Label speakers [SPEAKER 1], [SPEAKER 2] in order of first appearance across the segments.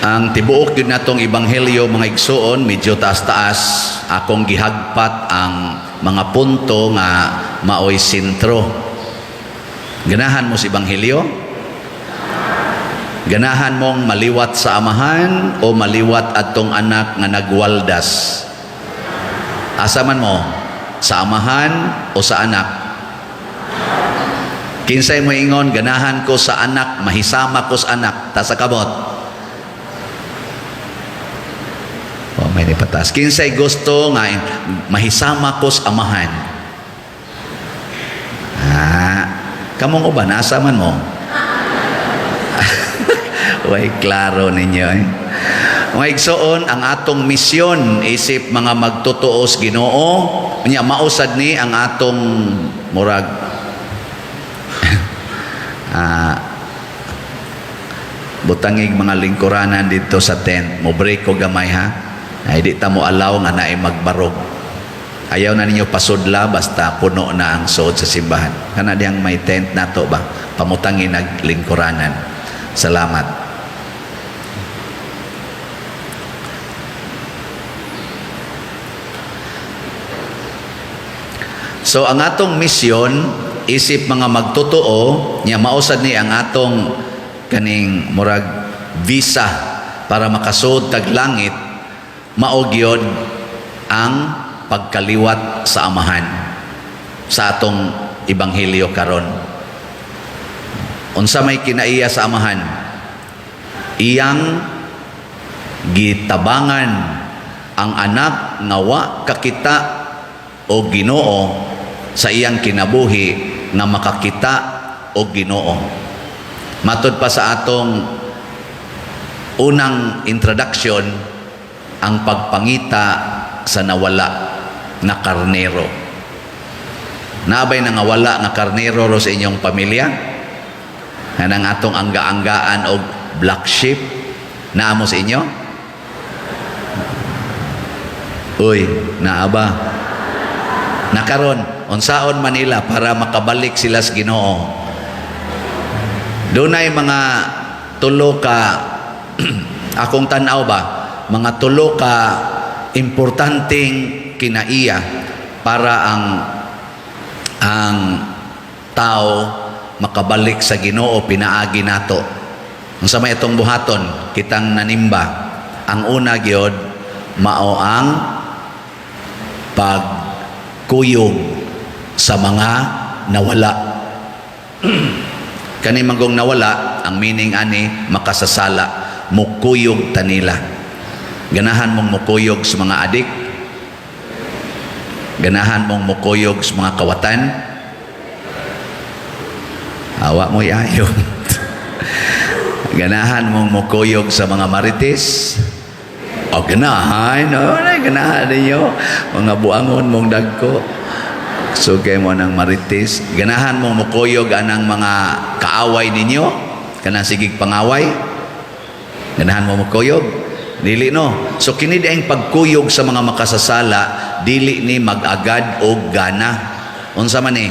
[SPEAKER 1] Ang tibuok gyud natong ebanghelyo, mga igsuon, medyo taas-taas. Akong gihagpat ang mga punto nga maoy sentro. Ganahan mo sa ebanghelyo? Ganahan mong maliwat sa Amahan o maliwat atong anak nga nagwaldas? Asa man mo? Sa Amahan o sa anak? Kinsay mo ingon, "Ganahan ko sa anak, mahisama ko sa anak"? Taas kamot. Oh, may nipatas. Kinsay gusto nga mahisama ko sa Amahan? Ah, kamong uban, asa man mo? Way klaro ninyo eh. Mga igsoon, ang atong misyon isip mga magtotoo sa Ginoo, nya mausad ni ang atong murag butangig mga lingkuranan dito sa tent. Mo break ko gamay ha. Ay di ta mo alaw nga naay magbarog. Ayaw na ninyo pasudla basta puno na ang suod sa simbahan. Kana diyang may tent nato ba? Pamutangin naglingkuranan. Salamat. So ang atong misyon isip mga magtotoo nya mausad ni ang atong kaning murag visa para makasud tag langit, mao gyud ang pagkaliwat sa Amahan sa atong ebanghelyo karon. Unsa may kinaiya sa Amahan? Iyang gitabangan ang anak nga wa kakita og Ginoo sa iyang kinabuhi nga makakita og Ginoo. Matod pa sa atong unang introduction, ang pagpangita sa nawala na karnero. Naabay nangawala nga karnero ro sa inyong pamilya? Kanang atong angga-anggaan og black sheep, naa mo sa inyo? Uy, naa ba? Nakaron, unsaon Manila para makabalik sila sa Ginoo? Dunay mga tulo ka akong tan-aw ba, mga tulo ka importanteng kinaiya para ang tao makabalik sa Ginoo pinaagi nato. Unsa may atong buhaton kitang nanimba? Ang una gyud mao ang pagkuyog sa mga nawala. Kani manggong nawala, ang meaning ani makasasala, mukuyog tanila. Ganahan mong mukuyog sa mga adik? Ganahan mong mukuyog sa mga kawatan? Awa mo ayo. Ganahan mong mukuyog sa mga marites? O ganahan, o ay, ganahan ninyo. Mga buangon mong dagko. Sugay mo ng marites. Ganahan mong mukuyog anang mga kaaway ninyo? Kanang sigig pangaway? Ganahan mo mukuyog? Dili no. So kini di ang pagkuyog sa mga makasasala, dili ni mag-agad og gana. Unsa man ni?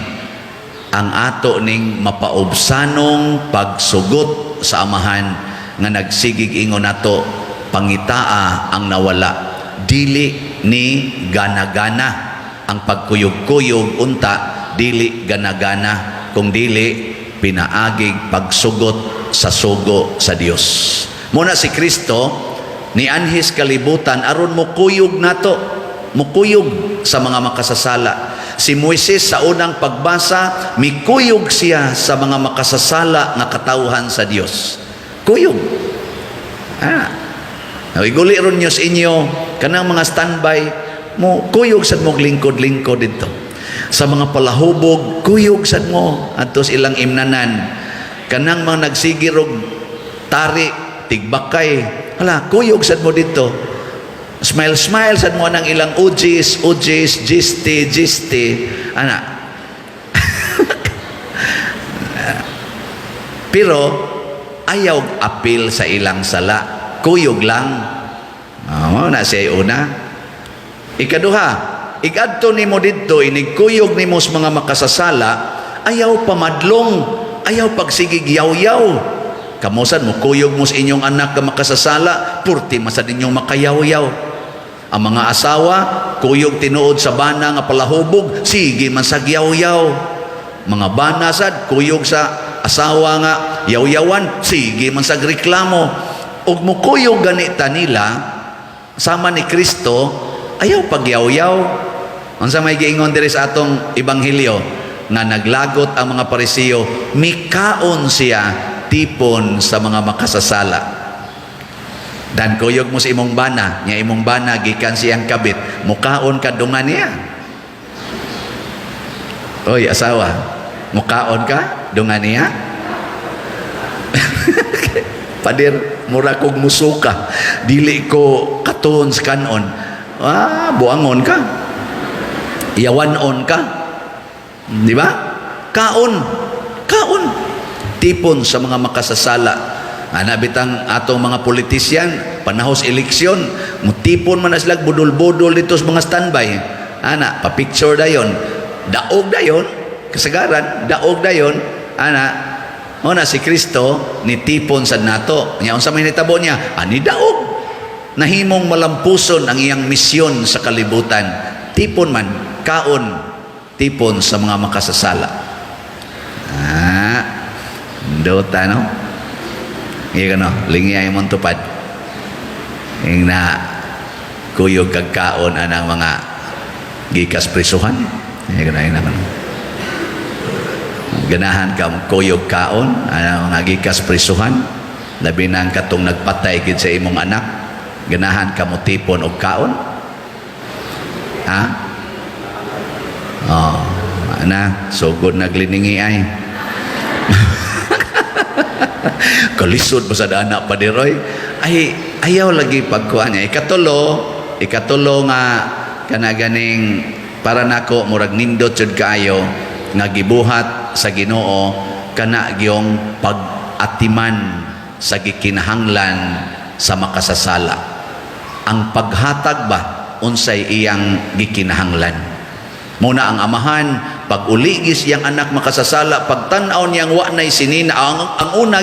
[SPEAKER 1] Ang ato ning mapaubsanong pagsugot sa Amahan nga nagsigig ingon nato, "Pangitaa ang nawala." Dili ni gana-gana ang pagkuyog-kuyog unta, dili gana-gana kung dili pinaagig pagsugot sa sugo sa Dios. Muna si Kristo nianhis kalibutan aron mukuyog nato, mukuyog sa mga makasasala. Si Moises sa unang pagbasa, mikuyog siya sa mga makasasala nga katawhan sa Dios. Kuyog. Ah. Iguli ron niyo sa inyo kanang mga standby mo, kuyog sad mo lingkod-lingkod dito. Sa mga palahubog, kuyog sad mo adto sa ilang imnanan. Kanang mga nagsigirog tari, tigbakay, hala, kuyog sad mo dito. Smile smile sad mo nang ilang ujis, ujis, gisti, gisti, ana. Pero ayaw apil sa ilang sala, kuyog lang. Oh, na siya una. Ikaduha, igadto nimo didto, inigkuyog nimo sa mga makasasala, ayaw pamadlong, ayaw pagsigig yaw-yaw. Kamo sad mukuyog mo sa inyong anak nga makasasala, purti man sad inyong makayaw-yaw. Ang mga asawa, kuyog tinuod sa bana nga palahubog, sige man sag yaw-yaw. Mga bana sad, kuyog sa asawa nga yaw-yawan, sige man sag reklamo. Ug mukuyog ganita nila, sama ni Kristo, ayaw pagyaw-yaw. Unsa may giingon diri sa atong ebanghelyo nga naglagot ang mga Parisiyo, mikaon siya tipon sa mga makasasala. Dan kuyog mo sa imong bana, nya imong bana gikan siyang kabit, mukaon ka dungan niya. Oy, asawa, mukaon ka dungan niya? Pader, mura kog musuka. Dili ko katuon sa kanon. Ah, buangon ka. Yawanon ka. Di ba? Kaon. Kaon. Tipon sa mga makasasala. Ana bitang atong mga politisyan, panahos eleksyon, mutipon man na sila budol-budol dito sa mga standby. Ana, pa-picture dayon. Daog dayon, kasagaran, daog dayon. Ana, mao na si Kristo nitipon sad nato. Nya unsa may nitabo niya? Ani daog. Nahimong malampuson ang iyang misyon sa kalibutan. Tipon man, kaon, tipon sa mga makasasala. Ah, dota no? Iya no, lingi ay mong tupad. Ing na kuyog kag kaon anang mga gikas prisuhan. Iya na, ina no. Ganahan ka kuyog kaon anang mga gikas prisuhan. Labi na ang katong nagpatay gid sa imong anak. Ganahan ka mo tipon og kaon? Ha? Oh, ana, sugod nagliningi ay. Kalisod pa sa anak pa Roy. Ay, ayaw lagi pagkuha niya. Ikatulo nga kana ganing para nako murag nindot jud kaayo nga gibuhat sa Ginoo, kana gyong pag-atiman sa gikinahanglan sa makasasala. Ang paghatag ba unsay iyang gikinahanglan. Muna ang amahan, pag uligis iyang anak makasasala, pag tan-aw niyang wa nay sinina, ang una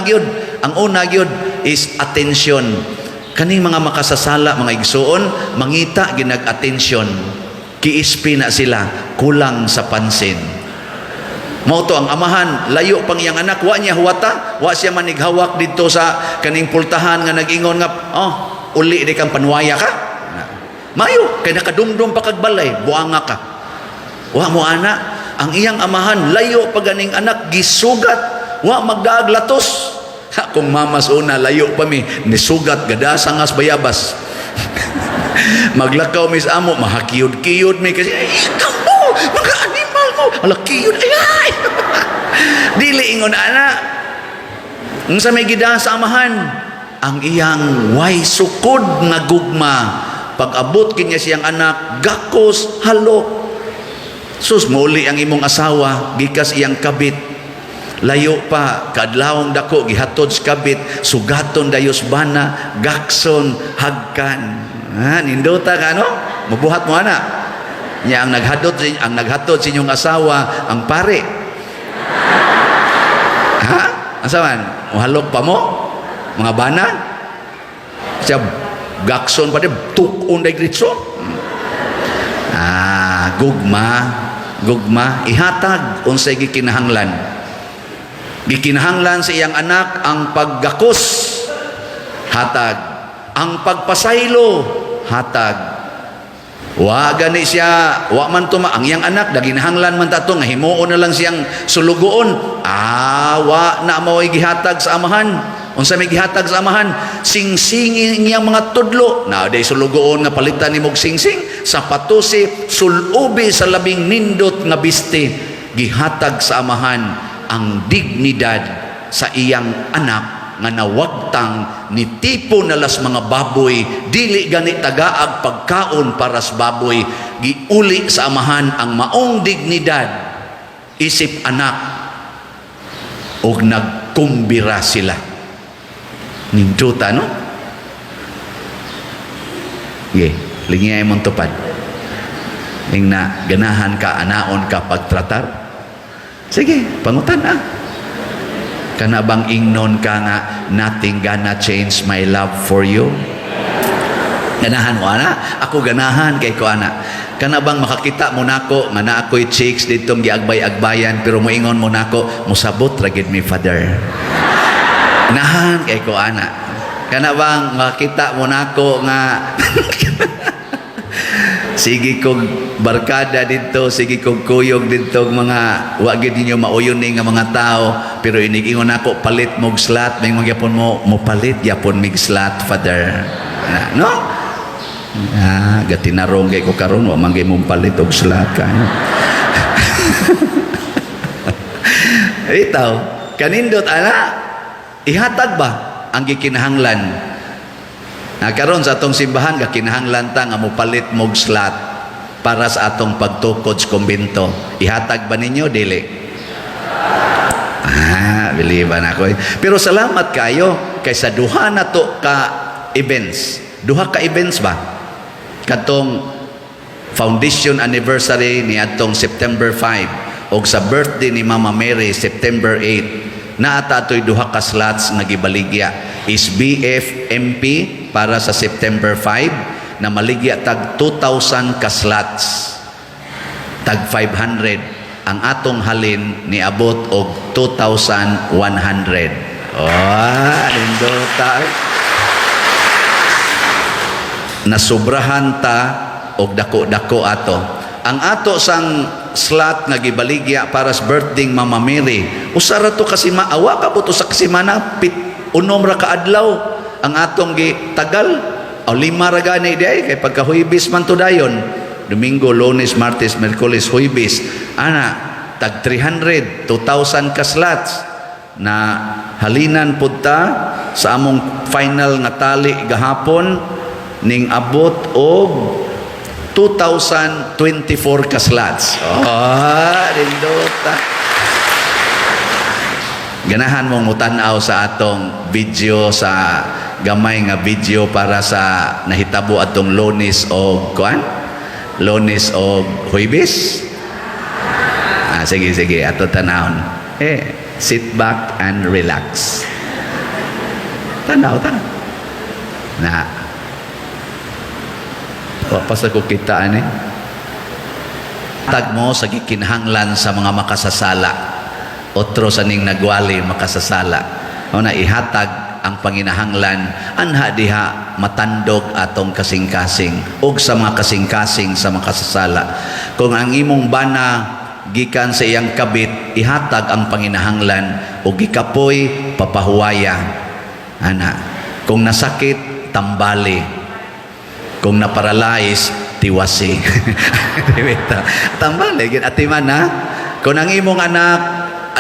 [SPEAKER 1] gyud is attention. Kaning mga makasasala, mga igsuon, mangita ginag attention. Kiispi na sila, kulang sa pansin. Mao to ang amahan, layo pang iyang anak, wa niya huwata, wa siya manighawak didto sa kaning pultahan nga nag-ingon nga, "Oh, uli di kang panuwaya ka." Mayo, kay nakadumdum pa kag balay, buanga ka. Wa mo ana, ang iyang amahan layo pa ganing anak gisugat, wa magdaag latos. Ha, kung mamas una layo pa mi, nisugat gadasa ngas bayabas. Maglakaw mis amo, mahakiyod-kiyod mi kasi ay ikaw mo, mga animal mo. Ala kiyod ay ay. Dili ingon ana. Unsa may gida sa amahan? Ang iyang way sukod nga gugma. Pag abot kanya siyang anak, gakos, halok. Sus, muli ang imong asawa, gikas iyang kabit. Layo pa, kadlawong dako, gihatod sa kabit, sugaton dayos bana, gakson, hagkan. Ha, nindota ka, no? Mabuhat mo, ana. Nya ang naghatod sa inyong asawa, ang pare. Ha? Asa man? Muhalok pa mo? Mga bana? Siya, gakson pa din, tukon day gritso. Ah, gugma, gugma, ihatag unsay gikinahanglan. Gikinahanglan sa iyang anak ang paggakos, hatag. Ang pagpasaylo, hatag. Wa gani siya, wa man tuma ang iyang anak daginahanglan man tato nga himuon na lang siyang sulugoon. Ah, wa na mao'y gihatag sa amahan. Unsa may gihatag sa amahan? Singsingin niyang mga tudlo. Na day sulugoon nga palitan nimo og singsing, sapatusi, sulubi sa labing nindot nga biste. Gihatag sa amahan ang dignidad sa iyang anak nga nawagtang ni tipo nalas mga baboy, dili gani tagaag pagkaon para sa baboy. Giuli sa amahan ang maong dignidad isip anak og nagkumbira sila. Nindota, no? Ge, lingiyay mong tupad. Ing na ganahan ka anaon ka pagtratar, sige, pangutan ah. Kana bang ingnon ka nga, "Nothing gonna change my love for you"? Ganahan mo ana? Ako ganahan kay ko ana. Kana bang makakita mo nako nga naa ko'y chicks ditong giagbay-agbayan, pero moingon mo nako, "Musabot ra gid mi, Father"? Ganahan kay ko ana. Kana bang makakita mo nako nga sige kog barkada dito, sige kog kuyog dito, mga wa gid ninyo mauyon ni nga mga tao, pero inig-ingon nako, "Palit mog slot," may mga gyapon mo, "Mo palit gyapon mig slot, Father." Na, no? Ah, gatinarong kay ko karon, wa man gay mong palit og slot kayo. Itaw, kanindot ana, ihatag ba ang gikinahanglan? Na karon sa atong simbahan, gakinahanglan ta nga mopalit mog slot para sa atong pagtukod sa kumbento. Ihatag ba ninyo dili? Ah, biliban ako. Pero salamat kayo kay sa duha na to ka events. Duha ka events ba? Katong foundation anniversary ni atong September 5 og sa birthday ni Mama Mary September 8, naata atoy duha ka slots nga gibaligya is BFMP para sa September 5 na maligya tag 2,000 ka slots, tag 500. Ang atong halin niabot og 2,100. Oh, nindota, nasubrahan ta og dako-dako ato. Ang ato sang slot nga gibaligya para sa birthday Mama Mary, usa ra to kasi maawa ka buto sa kasimana, pit unom ra ka adlaw ang atong gitagal o 5 ra gani di ay kay pagka Huwebes man to dayon, Domingo, Lunes, Martes, Miyerkules, Huwebes ana, tag 300, 2,000 ka slots na halinan pud ta sa among final nga tali gahapon, ning abot og 2,024 ka slots. Oh, nindota. Ganahan mong mutan-aw sa atong video, sa gamay nga video para sa nahitabo atong Lunes o kuan? Lunes o Huwebes? Ah, sige, sige, ato tanawon. Eh, sit back and relax. Tanaw ta. Na. Wa pa sa ko kita ani. Tag mo sa gikinahanglan sa mga makasasala. Otro sa ning nagwali makasasala. O na ihatag ang panginahanglan anha diha matandog atong kasing-kasing ug sa mga kasing-kasing sa makasasala. Kung ang imong bana gikan sa iyang kabit, ihatag ang panginahanglan ug gikapoy, papahuwaya. Ana, kung nasakit, tambali. Kung naparalyze, tiwasi. Tambali gid atiman ha. Kung ang imong anak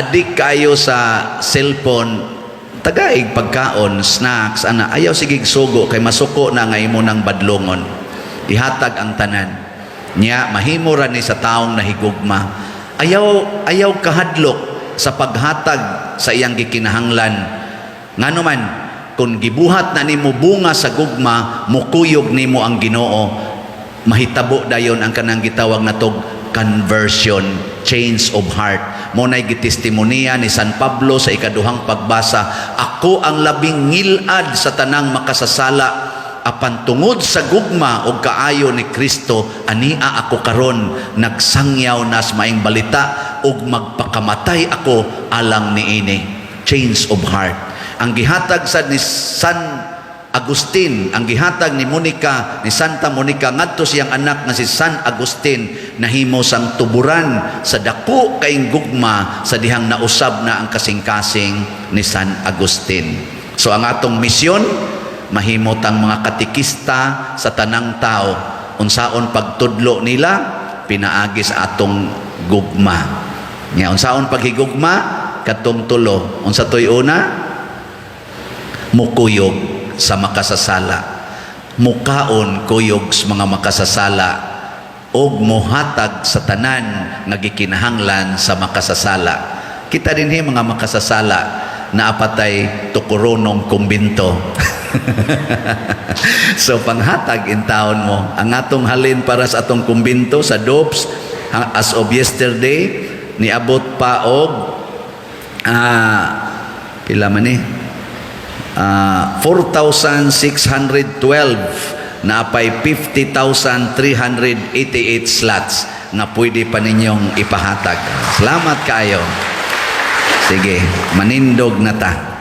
[SPEAKER 1] adik kayo sa cellphone, tagaig pagkaon, snacks, ana, ayaw sige sugo kay masuko na nga imo nang badlongon. Ihatag ang tanan. Nya mahimo ra ni sa taong nahigugma. Ayaw ayaw kahadlok sa paghatag sa iyang gikinahanglan. Ngano man kung gibuhat na nimo bunga sa gugma, mukuyog nimo ang Ginoo, mahitabo dayon ang kanang gitawag natog conversion, change of heart. Mo nay gitestimonya ni San Pablo sa ikaduhang pagbasa, "Ako ang labing ngilad sa tanang makasasala, apan tungod sa gugma ug kaayo ni Kristo, ania ako karon nagsangyaw nas maayong balita ug magpakamatay ako alang niini." Change of heart. Ang gihatag sad ni San Agustin, ang gihatag ni Monica, ni Santa Monica ngadto siyang anak nga si San Agustin, nahimo sang tuburan sa dako kaing gugma sa dihang nausab na ang kasing-kasing ni San Agustin. So ang atong misyon, mahimo tang mga katikista sa tanang tao. Unsaon pagtudlo nila? Pinaagi sa atong gugma. Nya unsaon paghigugma? Katong tulo. Unsa toy una? Mukuyog sa makasasala, mukaon kuyog sa mga makasasala, ug muhatag sa tanan nga gikinahanglan sa makasasala. Kita dinhi mga makasasala na apatay tukuronong kumbinto. So panghatag in taon mo. Ang atong halin para sa atong kumbinto sa Dopes as of yesterday niabot pa og Pila man ni? 4,612 na pay 50,388 slots nga pwede pa ninyong ipahatag. Salamat kayo. Sige, manindog na ta.